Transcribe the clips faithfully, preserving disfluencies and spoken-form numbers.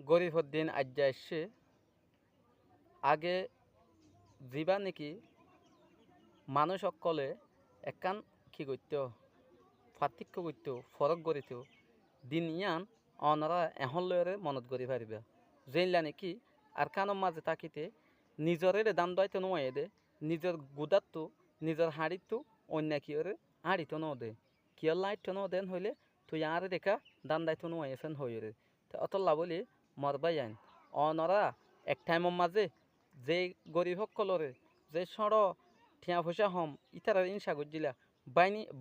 Goribor din aijja aiccé. Age zibá néki manúic ókkolé ekkán ki goittó, fattíkka goittó, forók goríto, din yían onorá ehón loiyóre monot gorí faribá. Zeilla néki Arkanor mazé tákite nizoré dán duaitó nuaiyé dé, nizor gudáttu, nizor hañçíttu oinno kiyóre añçitó noó dé. Kiyólla añçitó noó dé hoilé, tui añáre deká dán duaitó nuaiyós hoiyóre. Te ótolla bóli mor báiyain, onorá ek thaimor mazé ze gorib ókkolóre, ze cóñço thiañ foicá hom, ítarar íñca goijjíla,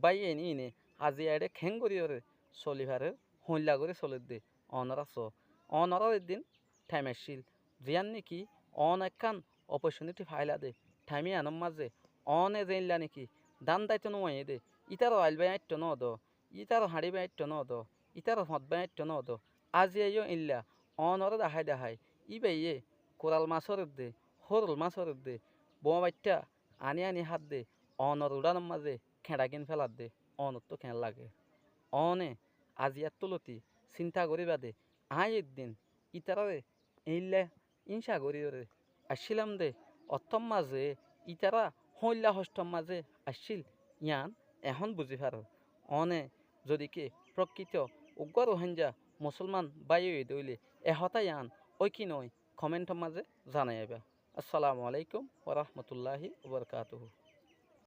báiyain íine aziya eçé keéngoríyoré soli farer, hoilla gorí solédde, onorá soó. Onorár eddin thaim aiccíl, ziyán néki oón ekkán opportunity faáila dé, thaim yíanor mazé oóne zeilla néki dán duaitó nuaiyé dé, ítarar ail bái añçitó noó dó, ítarar hañçí bái añçitó noó dó, ítarar foñt bái añçitó noó dó. Aziya yó eilla onoré dahái dahái, íbayé kural masór edde, hórul masór edde, boóñbaiththá aní aní hádde, onor uçánor mazé keñçagín féladde, onottú keén lage? Oóne aziyattú loti sinta goríba dé, aññí eddin ítaráre eilla íñca goríyoré aiccílam dé, ottót mazé ítará hoóñilla hocthót mazé aiccíl, yían ehón buzí farór. Oóne zodiké frokkíto uggúa Ruháñja musólman bái óiye dé óile, e hotá yían ói ki noói koménthor mazé zanai aibá. Assalamu aléikum warahmatulláhi wabarakáatuhu.